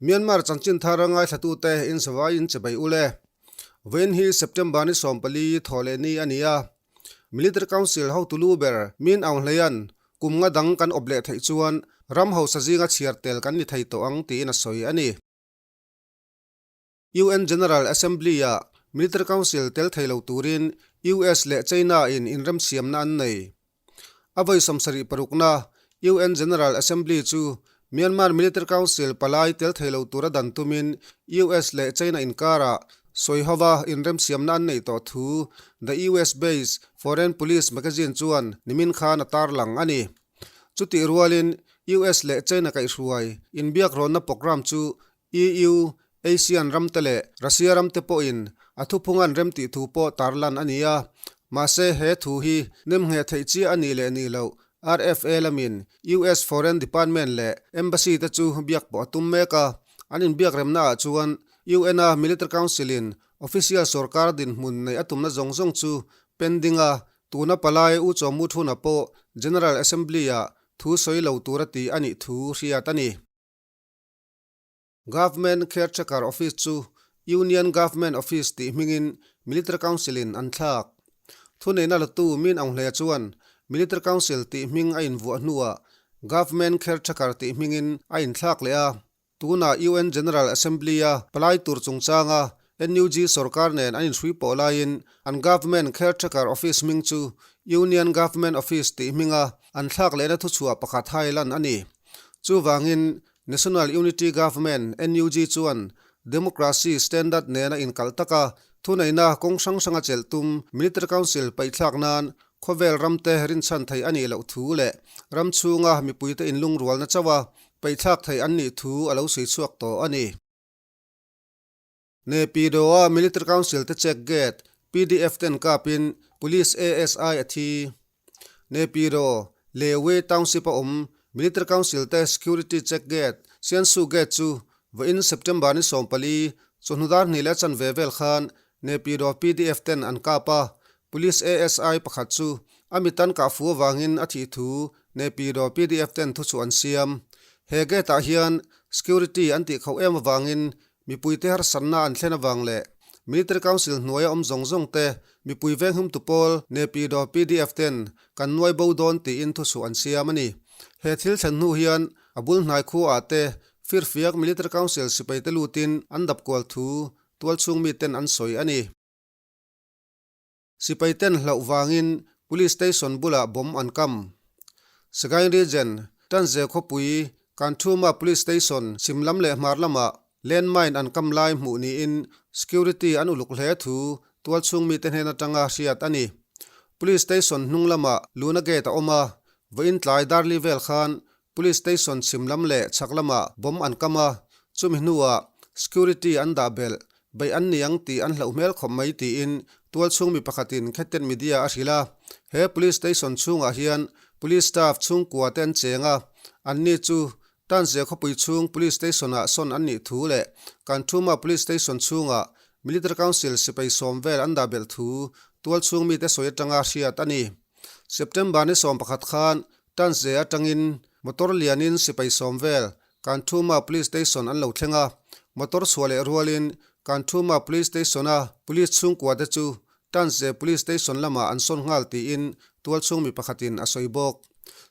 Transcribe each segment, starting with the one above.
Myanmar chanchin thar ngaithlatute insavaiin chibai ul e. Vawiin hi September ni 14 thawh leh ni a ni a. Military Council hotu lu ber Min Aung Hlaing kum nga dang kan awp leh theih chuan ram hausa zinga chhiar tel kan ni thei tawh ang tiin a sawi a ni. UN General Assembly-ah Military Council tel thei lo turin US leh China-in inremsiamna an nei. A vawi 76na UN General Assembly chu Myanmar Military Council palai tel thei lo tura dan tumin US leh China inkarah sawihova inremsiamna an neih tawh thu The US-based Foreign Police magazine chuan nimin khan a tarlang a ni. Chutih rualin US leh China kaihhruai inbiakrawnna programme chu EU, ASEAN ramte leh Russia ramte pawhin a thuphung an remtih thu pawh tarlan a ni a, mahse he thu hi nemngheh theih chiah a nih leh nih loh RFA lamin US Foreign Department leh Embassy te chu biak pawh a tum mek a, an inbiak remnaah chuan UN-a Military Council-in official sorkar dinhmun neih a tumna zawng zawng chu pending a, tuna palai U Chaw Mu Thuna pawh General Assembly-ah thu sawi lo tura tih a nih thu hriat a ni. Government Caretaker Office chu Union Government Office tih hmingin Military Council-in an thlak. Thuneihna latu Min Aung Hlaia chuan Military Council tih hming a invuah hnuah Government Caretaker tih hmingin a inthlak leh a. Tunah UN General Assembly-a palai tur chungchanga NUG sorkar nen an inhrui pawh laiin an Government Caretaker Office hming chu Union Government Office tih hminga an thlak lehna thuchhuah pakhat hai lan a ni. Chuvangin National Unity Government, NUG, chuan democracy standard nena inkalh taka thuneihna kawng hrang hranga chelh tum Military Council paihthlak nan khawvel ramte rinchhan theih a nih loh thu leh ram chhunga mipuite inlungrualna chauha paihthlak theih an nih thu a lo sawi chhuak tawh a ni. Naypyidaw-a Military Council te check gate PDF ten kapin Police ASI a thi. Naypyidaw, Lewe Township a awm Military Council te security check gate Siansu Gate chu vawiin September ni 14 chawhnu dar hnih leh chanve vel khan Naypyidaw PDF ten an kap a, Police ASI pakhat chu a mitan kah fu avangin a thih thu Naypyidaw PDF ten thuchhuah an siam. He gate ah hian security an tih khauh em avangin Mipuite harsatna an thlen avang leh Military Council hnuaia awm zawng zawng te mipui venghumtu pawl Naypyidaw PDF ten kan nuai bo dawn tiin thuchhuah an siam a ni. He thil thlen hnu hian a bul hnai khuaah te Firfiak Military Council sipaite lutin an dap kual thu tualchhung miten an sawi a ni. Sipai ten hlauh vangin Police Station bulah bomb an kam. Sagaing Region, Tanze khawpui, Kanthuma Police Station chhim lam leh hmar lamah landmine an kam lai hmuh niin security an uluk hle thu tualchhung mite hnen atanga hriat a ni. Police Station hnung lamah Luna Gate a awm a, vawiin tlai darli vel khan Police Station chhim lam leh chhak lamah bomb an kam a, chumi hnuah security an dah belh, beih an ni ang tih an hlauh hmel khawp mai tiin tualchhung mi pakhatin Khettet Media a hrilh a. He Police Station chhungah hian Police staff chhungkua te an cheng a, anni chu Tanzia khawpui chhung Police Station-ah sawn an nih thu leh Kanthuma Police Station chhungah Military Council sipai sawm vel an dah belh thu tualchhung mite sawi atanga hriat a ni. September ni 11 khan Tanze atangin motor lianin sipai sawm vel Kanthuma Police Station an lo thleng a, motor chhuah leh rualin Kanthuma Police Station-a police chhungkua te chu Tanze Police Station lamah an sawn nghal tiin tualchhung mi pakhatin a sawi bawk.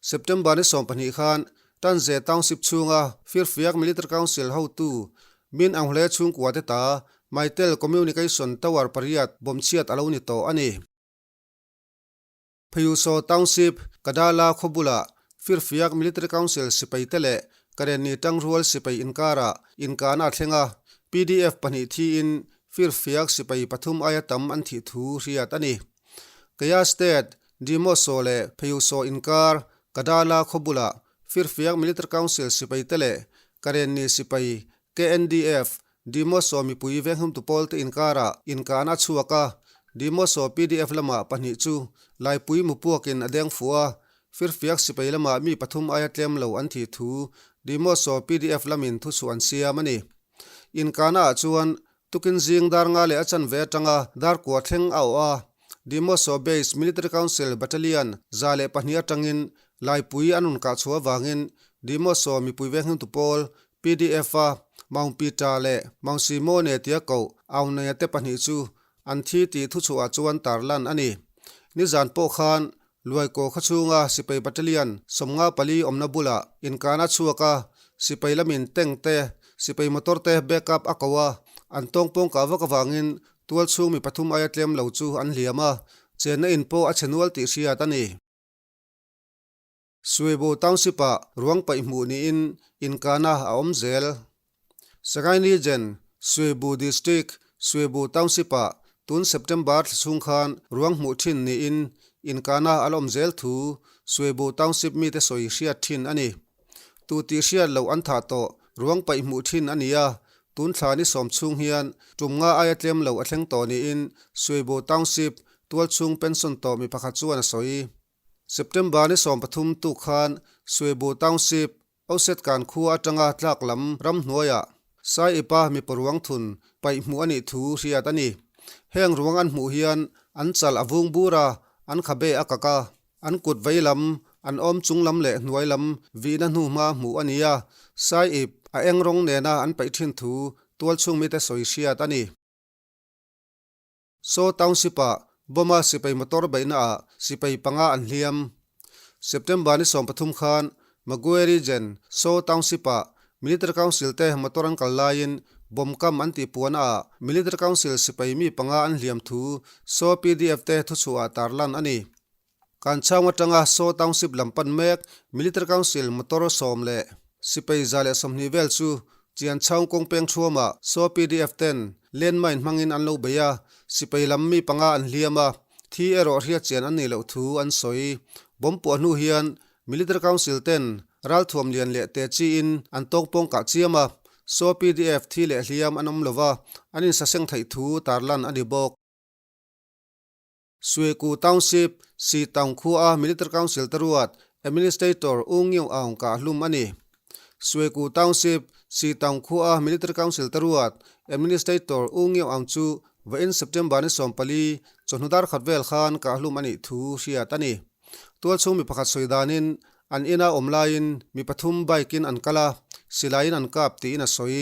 September ni 12 khan Tanze Township chhunga Firfiak Military Council hotu Min Aung Hlae chhungkua te ta Mytel Communication Tower pariat bawmchhiat a lo ni tawh a ni. Phayusaw Township, Kadala khaw bulah Firfiak Military Council sipaite leh Karenni Tangrual sipai inkarah inkahna a thleng a, PDF pahnih thiin Firfiak sipai pathum aia tam an thih thu hriat a ni. Kaya State, Demoso leh Phayusaw inkar Kadala khaw bulah Firfiak Military Council sipaite leh Karenni sipai KNDF Demoso mipui venghumtu pawlte inkarah inkahna a chhuak a, Demoso PDF lamah pahnih chu Laipui mupuakin a deng fuh a, Firfiak sipai lamah mi pathum aia tlem lo an thih thu Demoso PDF lamin thuchhuah an siam a ni. Inkahna ah chuan tukin zing dar nga leh a chanve atanga dar kua thleng a awh a, Demoso Base Military Council Battalion 102 atangin Laipui an rawn kah chhuah avangin Demoso mipui venghumtu pawl. PDF-a Maung Pita leh Maung Simone tia koh Aung Naia te pahnih chu an thi tih thuchhuah chuan tarlan a ni. Nizan pawh khan Luaikaw khawchhunga sipai battalion 54 awmna bulah inkana chhuak a, sipai lamin tank te, sipai motor te backup a ko a, an tawngpawng kah vak avangin tualchhung mi pathum aia tlem lo chu an hliam a, chenna in pawh a chhe nual tih hriat a ni. Suibo Township-ah ruang paih hmuh niin inkana a awm zel. Sagaing Region, Suibo District, Suibo Township-ah tun September thla chhung khan ruang hmuh thin niin inkana a la awm zel thu Suibo Township mite sawi hriat thin a ni. Tu tih hriat loh an thah tawh ruang paih hmuh thin a ni a, tun thla ni sawm chhung hian tum nga aia tlem lo a thleng tawh niin Suibo Township tualchhung pension tawh mi pakhat chuan a sawi. September ni 13 tuk khan Suibu Township, Osetkan khua atanga tlak lam ramhnuaiah Saiipa mipa ruang thun paih hmuh a nih thu hriat a ni. Heng ruang an hmuh hian an chal a vung bur a, an khabe a kak a, an kut vei lam, an awm chung lam leh hnuai lam vihna hnuhma hmuh a ni a, Saiip a eng rawng nena an paih thin thu tualchhung mite sawi hriat a ni. Saw Township-ah bomb-a sipai motor beihnaah sipai panga an hliam. September ni 13 khan Magwe Region, Saw Township-ah Military Council te motor an kal laiin bomb kam an tih puanaah Military Council sipai mi panga an hliam thu Saw PDF te thuchhuah tarlan a ni. Kan chhang atanga Saw Township lam pan mek Military Council motor sawm leh sipai 120 vel chu Chian chhang kawng peng thuamah Saw PDF ten landmine hmangin an lo bei a, sipai lam mi panga an hliam a, thi erawh hriat chian an nih loh thu an sawi. Bomb puah hnu hian Military Council ten ralthuam lian leh te chiin an tawngpawng kah chiam a, Saw PDF thi leh hliam an awm lova, an insaseng theih thu tarlan a ni bawk. Suiku Township, Si Taung khua a Military Council te ruat Administrator U Ngiau Aung kah hlum a ni. Suiku Township, Si Taung khua a Military Council te ruat Administrator U Ngiau Aung chu vawiin September ni 14 chawhnu dar khat vel khan kah hlum a nih thu hriat a ni. Tualchhung mi pakhat sawi danin an ina awm laiin mi pathum bike in an kal a, silaiin an kap tiin a sawi.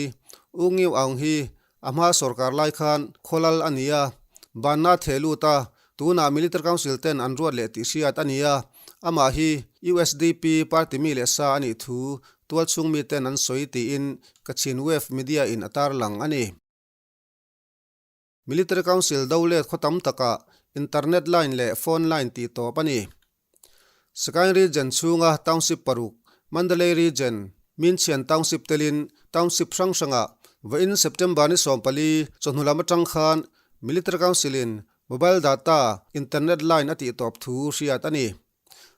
U Ngiau Aung hi A hma sorkar lai khan khawlal a ni a, banna theh lut a, tunah Military Council ten an ruat leh tih hriat a ni a, amah hi usdp party mi leh sa a nih thu tualchhung mi ten an sawi tiin Kachin Wave Media in a tarlang a ni. Military Council do let khaw tam takah internet line leh phone line tih tawp a ni. Sagaing Region chhunga Township paruk, Mandalay Region, Minchhian Township telin Township hrang hrangah vawiin September ni 14 chawhnu lam atang khan Military Council-in mobile data internet line a tih tawp thu hriat a ni.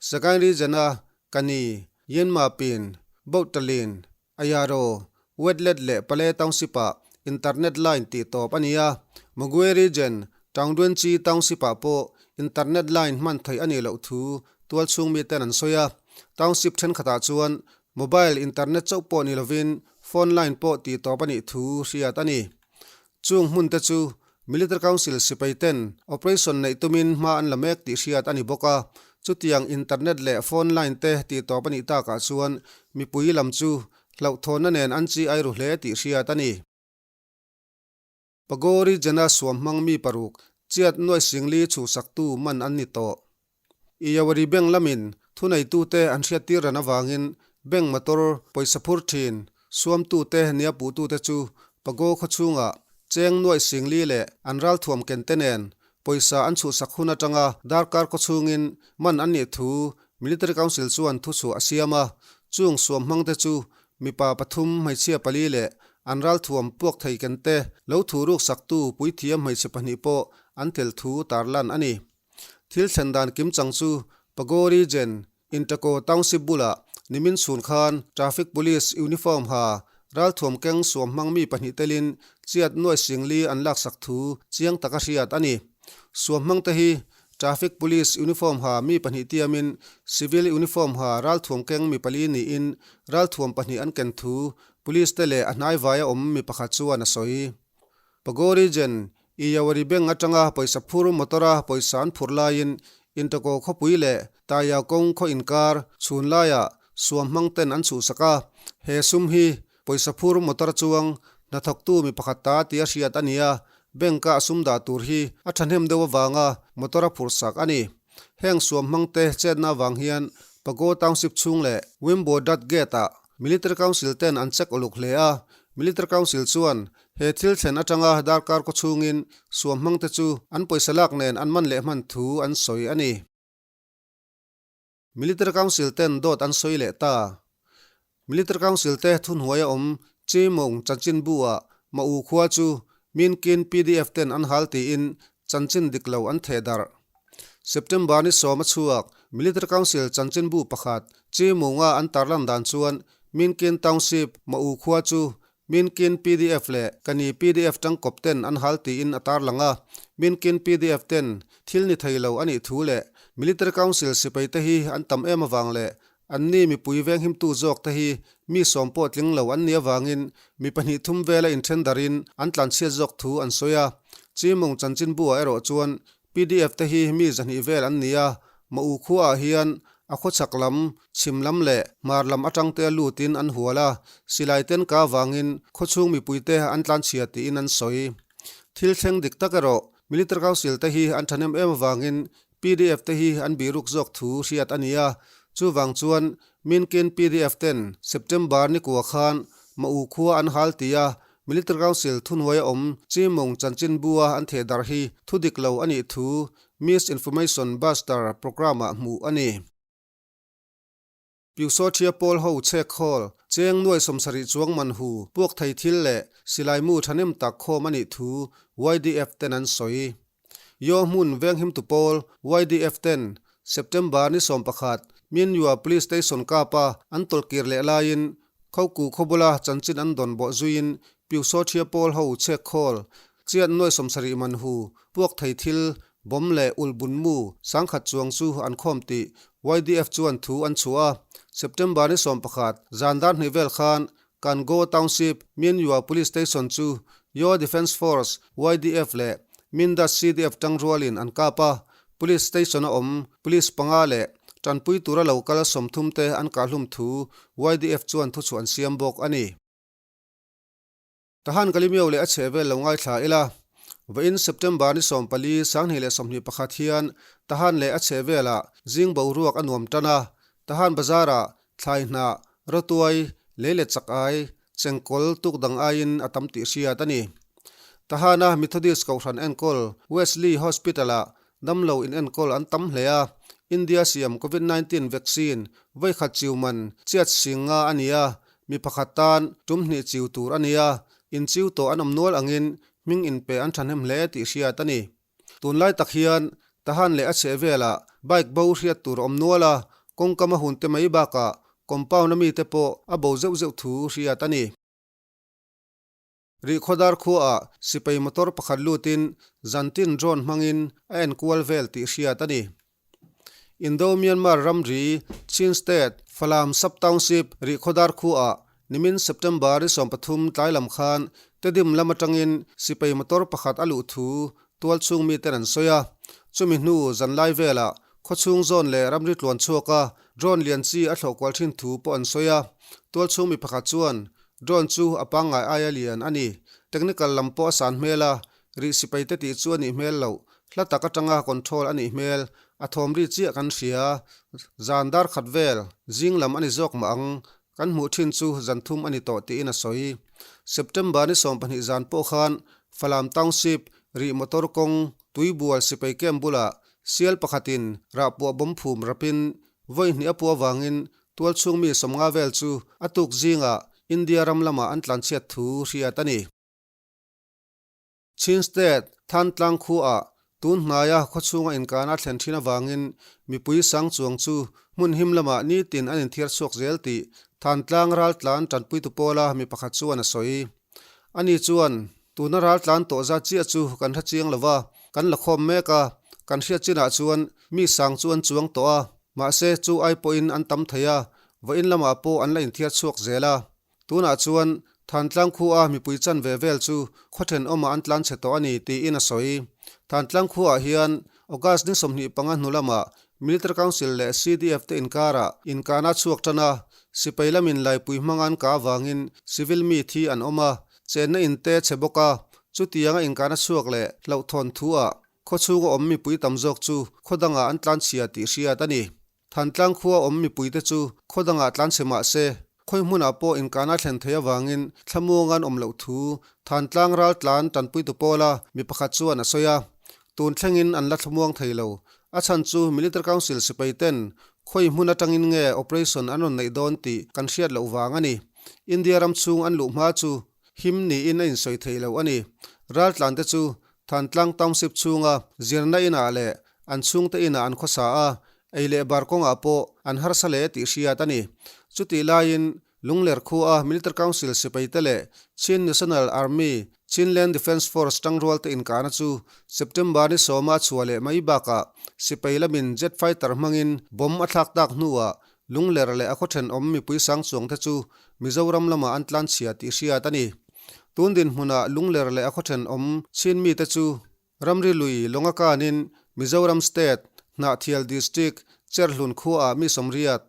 Sagaing Region-a Kani, Yinmapin, Bohtalin, Ayaro, Wetlet leh Pale Township-ah internet line tih tawp a ni a, Magwe Region, Taungdwenchi Township-ah pawh internet line hman theih a nih loh thu tualchhung miten an sawi a. Township thenkhatah chuan mobile internet chauh pawh ni lovin phone line pawh tih tawp a nih thu hriat a ni. Chung hmunte chu Military Council sipai ten operation neih tumin hma an la mek tih hriat a ni bawk a, chutiang internet leh phone line te tih tawp a nih takah chuan mipui lam chu hlauhthawnna nen an chi ai ru hle tih hriat a ni. Pagori Jena suam hmang mi paruk chiat nuai singli chhuhsaktu man an ni tawh. Iyawari Bank lamin thuneitute an hriattir ran avangin bank motor pawisa phur thin suamtute nia puhtute chu Pago khaw chhungah cheng nuaih singli leh an ralthuam kente nen pawisa an chhuhsak hun atanga darkar khaw chhungin man an nih thu Military Council chuan thuchhuah a siam a, chung suam hmangte chu mipa pathum, hmeichhia pali leh an ralthuam puak thei kente lo thu ruksaktu puithiam hmeichhe pahnih pawh an tel thu tarlan a ni. Thil thlen dan kim chang chu Pago Region, Intako Township bulah nimin chhun khan Traffic Police uniform ha ralthuam keng suam hmang mi pahnih telin chiat nuai singli an laksak thu chiang taka hriat a ni. Suam hmang te hi Traffic Police uniform ha mi pahnih tiamin Civil uniform ha ralthuam keng mi pali niin ralthuam pahnih an ken thu Police te leh a hnaivaia awm mi pakhat chuan a sawi. Pago Region, Iyawari Bank atanga pawisa phur motor-a pawisa an phurh laiin Intako khawpui leh Taya kawng khaw inkar chhun laiah suam hmang ten an chhuhsak a, he sum hi. pawisa phur motor chuang hnathawktu mi pakhat ta tia hriat a ni a, bank-a a sum dah tur hi a thahnem deuh avanga motor a phurhsak a ni. Heng suam hmangte chetna avang hian Pago Township chhung leh Wimbo Dut Gate-ah Military Council ten an check uluk hle a, Military Council chuan he thil thlen atanga darkar kaw chhungin suam hmangte chu an pawisa lak nen an man leh hman thu an sawi a ni. Military Council ten dawt an sawi leh ta. Military Council te thuhnuaia awm Chimung chanchinbu-ah Ma'u khua chu Minkin pdf ten an hal tiin chanchin dik lo an theh darh. September ni sawm a chhuak Military Council chanchinbu pakhat Chimung-a an tarlan dan chuan Minkin Township Ma'u khua chu Minkin pdf leh Kani pdf tangkawp ten an hal tiin a tarlang a, Minkin pdf ten thil ni thei lo a nih thu leh Military Council sipai te hi an tam em avang leh anni mipui venghimtu zawk te hi mi sawm pawh tling lo an nih avangin mi pahnih thum vela inthen darin an tlanchhiat zawk thu an sawi a. Chimung chanchinbu-ah erawh chuan Pdf te hi mi zahnih vel an ni a, Ma'u khuaah hian a khawchhak lam, chhim lam leh hmar lam atang te lutin an hual a, silai ten ka avangin khawchhung mipuite an tlanchhia tiin an sawi. Thil thleng dik tak erawh Military Council te hi an thahnem em avangin pdf te hi an bihruk zawk thu hriat a ni a, chuvang chuan Minkin pdf ten September ni kua khan Ma'u khua an hal ti a, Military Council thuhnuaia awm Chimung chanchinbua an theh darh hi thu dik lo a nih thu Misinformation Buster programme-ah hmuh a ni. Pyusawthia pawl ho chhek khawl, cheng nuai sawmsarih chuang man hu, puak thei thil leh silaimu thahnem tak khawm a nih thu YDF ten an sawi. Yaw hmun venghimtu pawl YDF ten September ni 11 Myanmar Police Station kapa an tawlhkir leh laiin Khoku khawbula chanchin an dawn bawh zuiin Pyusawthia pawl ho chhek khawl, chiat nuai 70 man hu, puak thei thil, bomb leh ulh bunmu sangkhat chuang chu an khawm tih YDF chuan thu an chhuah a. September ni 11 zan dar hnih vel khan Kango Township Myanmar Police Station chu Yaw Defence Force, YDF, leh Mindat CDF tangrualin an kap a, Police Station a awm Police panga leh tanpui tura lo kal 30 te an kahhlum thu YDF chuan thuchhuah an siam bawk a ni. Tahan Kalimio leh a chhehvel lo ngaithla ila, vawiin September ni 14, 2021 hian Tahan leh a chhehvelah zing boruak a nuam tan a, Tahan Bazar-ah thlai hnah, rawtuai, lei leh chak ai, chengkawl tuk dang aiin a tam tih hriat a ni. Tahana Methodist Kohhran enkawl Wesley Hospital-ah Damlo inenkawl an tam hle a, India siam Covid 19 vaccine vawikhat chiu man chiat sing nga a ni a, mi pakhat tan tum hnih chiu tur a ni a, inchiu tawh an awm nual angin hming inpe an thahnem hle tih hriat a ni. Tunlai tak hian Tahan leh a chheh velah bike bo hriat tur a awm nual a, kawngkam a hun te mai bakah compound a mite pawh a bo zeuh zeuh thu hriat a ni. Rihkhawdar khuaah sipai motor pakhat lutin zantin drone hmangin a enkual vel tih hriat a ni. Indo-Myanmar ramri Chin State Falam Sub-Township Rihkhawdar khuaah nimin September ni 13 tlai lam khan Tedim lam atangin sipai motor pakhat a luh thu tualchhung miten an sawi a. Chumi hnu zanlai velah khawchhung zawn leh ramri tluan chhuaka drone lian chi a thlawh kual thin thu pawh an sawi a. Tualchhung mi pakhat chuan Drone chu a pangngai aia lian a ni. Technical lam pawh a san hmel a, rih sipai te tih chu a nih hmel loh. Hla tak atanga control a nih hmel. A thawm ri chiah kan hria. Zan dar khat vel, zing lam a ni zawk mah ang. Kan hmuh thin chu zan thum a ni tawh tiin a sawi. September ni 20 zan pawh khan Falam Township rih motor kawng Tuibual sipai camp bulah sial pakhatin rahpuah bomb phum rapin Vawi hnih a puah avangin tualchhung mi 50 vel chu a tuk zingah India ram lamah an tlanchhiat thu hriat a ni. Chin State, Thantlang khuaah tun hnaia khawchhunga inkana a thlen thin avangin mipui sang chuang chu hmun him lamah nitin an inthiar chhuak zel tih Thantlang raltlan tanpuitu pawla mi pakhat chuan a sawi. Ani chuan, Tuna raltlan tawh zat chiah chu kan hre chiang lo va, kan la khawm mek a, kan hriat chinah chuan mi sang chu an chuang tawh a, mahse chu ai pawhin an tam thei a, vawiin lamah pawh an la inthiar chhuak zel a. Tunah chuan Thantlang khua mipui chanve vel chu khaw thenawmah an tlan chhe tawh a ni, tiin a sawi. Thantlang khuaah hian August ni 25 hnu lamah Military Council leh CDF te inkarah inkahna a chhuak tan a, sipai lamin laipui hmang an kah avangin civil mi thi an awm a, chenna in te chhe bawk a, chutianga inkahna chhuak leh hlauhthawn thu ah khawchhunga awm mipui tam zawk chu khaw dangah an tlanchhia tih hriat a ni. Thantlang khua awm mipuite chu khaw dangah tlanchhe mah se, khawi hmunah pawh inkahna thlen thei avangin thlamuang an awm loh thu Thantlang raltlan tanpuitu pawla mi pakhat chuan a sawi a. Tun thlengin an la thlamuang thei lo. A chhan chu Military Council sipai ten khawi hmun atangin nge operation an rawn neih dawn tih kan hriat loh vang a ni. India ram chhung an luh hma chu him niin a insawi thei lo a ni. Raltlan te chu Thantlang Township chhunga zirna inah leh an chhungte inah an khawsa a, ei leh bar kawngah pawh an harsa hle tih hriat a ni. Chutih laiin Lungler khua Military Council sipaite leh Chin National Army, Chinland Defence Force tangrualte inkahna chu September ni sawma a chhuah leh mai bakah sipai lamin jet fighter hmangin bomb a thlak tak hnuah Lungler leh a khaw thenawm mipui sang chuangte chu Mizoram lamah an tlanchhia tih hriat a ni. Tun dinhmunah Lungler leh a khaw thenawm Chin mite chu Ramri lui lawnga kanin Mizoram State, Hnahthial District, Cherhlun khuaah mi 80,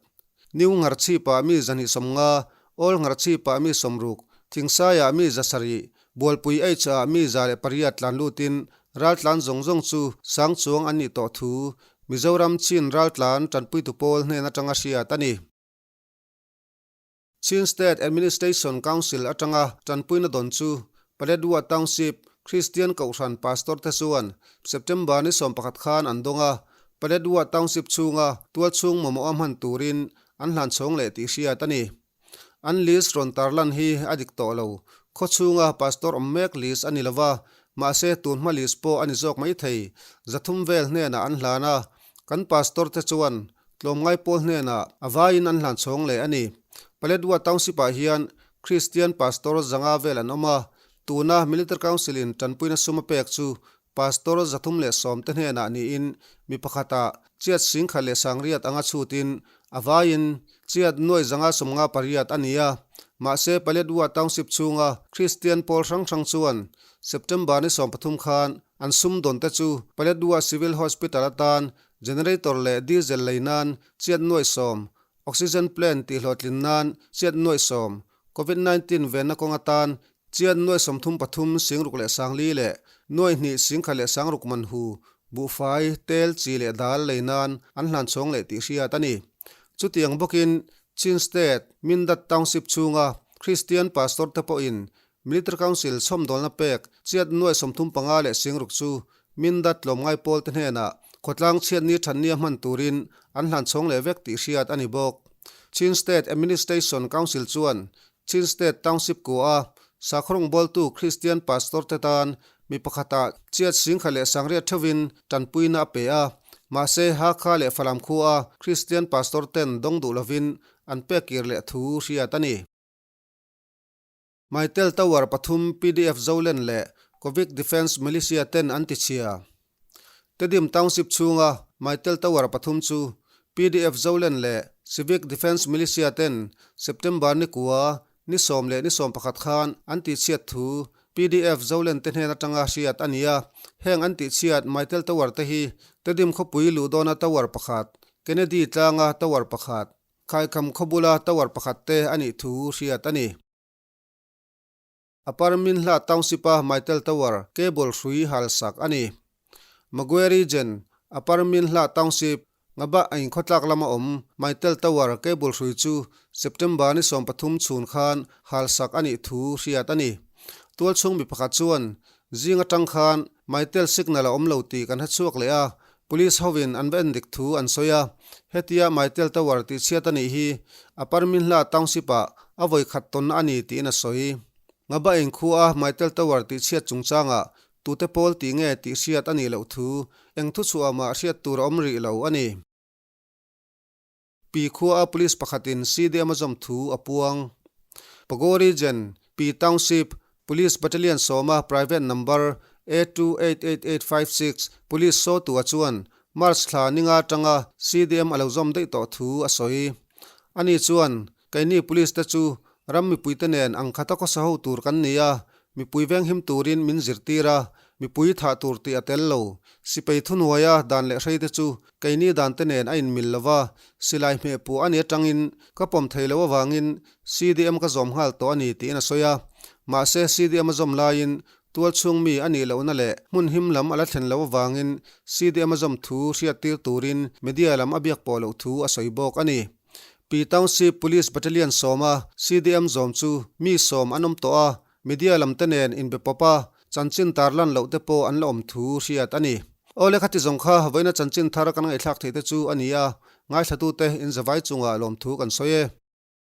New Ngharchhipah mi 250, Old Ngharchhipah mi 60, Thingsaiah mi 700, Bualpui H-ah mi 108 tlan lutin raltlan zawng zawng chu sang chuang an nih tawh thu Mizoram Chin raltlan tanpuitu pawl hnen atanga hriat a ni. Chin State Administration Council atanga tanpuina dawn chu Paletwa Township Christian Kohhran Pastor te chuan September ni 11 khan an dawng a, Paletwa Township chhunga tualchhung mamawha hman turin an hlan chhawng leh tih hriat a ni. An list rawn tarlan hi a dik tawh lo. Khaw chhunga Pastor awm mek list a ni lo va, mahse tunhma list pawh a ni zawk mai thei. 300 vel hnenah an hlan a, kan Pastor te chuan tlawmngai pawl hnenah a vaiin an hlan chhawng leh a ni. Paletwa Township ah hian Kristian Pastor 500 vel an awm a, tuna Military Council in tanpuina sum a pek chu Pastor 310 te hnenah niin mi pakhatah chiat 10,008 anga chhutin a vaiin chiat 558 a ni a. Mahse, Paletwa Township chhunga Kristian pawl hrang hrang chuan September ni 13 khan an sumdawn te chu Paletwa Civil Hospital atan generator leh diesel lei nan chiat 10,000, oxygen plant tihhlawhtlin nan chiat 10,000, Covid 19 venna kawng atan Chian 33 6004 leh 2,106 man hu, buhfai, tel, chi leh dal lei nan an hlan chhawng leh tih hriat a ni. Chutiang bawkin Chin State, Mindat Township chhunga Christian Pastor te pawhin Military Council chhawmdawlna pek chiat 35,000 chu Mindat tlawmngai pawl te hnenah khawtlang chhiatni thatnia hman turin an hlan chhawng leh vek tih hriat a ni bawk. Chin State Administration Council chuan Chin State Township kua a sakhaw bawltu Christian Pastor te tan mi pakhatah chiat 10,008 theuhin tanpuina a pe a, mahse Hakha leh Falam khua a Christian Pastor ten dawng duh lovin an pek kir leh thu hriat a ni. Mytel Tower pathum PDF Zolen leh Covid Defence Militia ten an tichhia. Tedim Township chhunga Mytel Tower pathum chu PDF Zolen leh Civic Defence Militia ten September ni kua, ni 10 leh ni 11 khan an tihchhiat thu PDF Zolen te hnen atanga hriat a ni a. Heng an tihchhiat Mytel Tower te hi Tedim khawpui luh dawna tower pakhat, Kennedy tlanga tower pakhat, Khaikham khawbula tower pakhat te a nih thu hriat a ni. Upper Minhla Township-a Mytel Tower cable hrui hal sak a ni. Magwe Region, Upper Minhla Township, Ngabah a inkhawtlak lama awm Mytel Tower cable hrui chu September ni 13 chhun khan hal sak a nih thu hriat a ni. Tualchhung mi pakhat chuan, Zing atang khan Mytel signal a awm lo tih kan hre chhuak leh a, Police hovin an va en dik thu an sawi a, hetia Mytel Tower tihchhiat a nih hi Upper Minhla Township-ah a vawi khat tawnna a ni tiin a sawi. Ngaba engkhua a Mytel Tower tihchhiat chungchangah tute pawl tih nge tih hriat a nih loh thu eng thuchhuah mah hriat tur a awm rih lo a ni. Pi khua a police pakhatin CDM a zawm thu a puang. Pago Region, Pi Township, Police Battalion sawma Private Number A288856 Police Sawtua chuan March thla ninga atanga CDM a lo zawm daih tawh thu a sawi. Ani chuan, Keini Police te chu ram mipuite nen ang khata khawsa ho tur kan ni a, mipui venghim turin min zirtir a, Mipui thah tur tih a tel lo. Sipai thuhnuaia dan leh hreite chu keini dante nen a inmil lo va, silai hmeh puah a nih atangin ka pawm thei lo avangin CDM ka zawm nghal tawh a ni tiin a sawi a. Mahse CDM a zawm laiin tualchhung mi a nih lohna leh hmun him lam a la thlen loh avangin CDM a zawm thu hriattir turin media lam a biak pawh loh thu a sawi bawk a ni. Pi Township Police Battalion sawma CDM zawm chu mi sawm an awm tawh a, Media lam te nen inbe pawp a, chanchin tarlan loh te pawh an la awm thu hriat a ni. Awle khati zawng kha vawiina chanchin thar kan ngaihthlak theih te chu a ni a, ngaithlatute inzavai chungah lawmthu kan sawi e.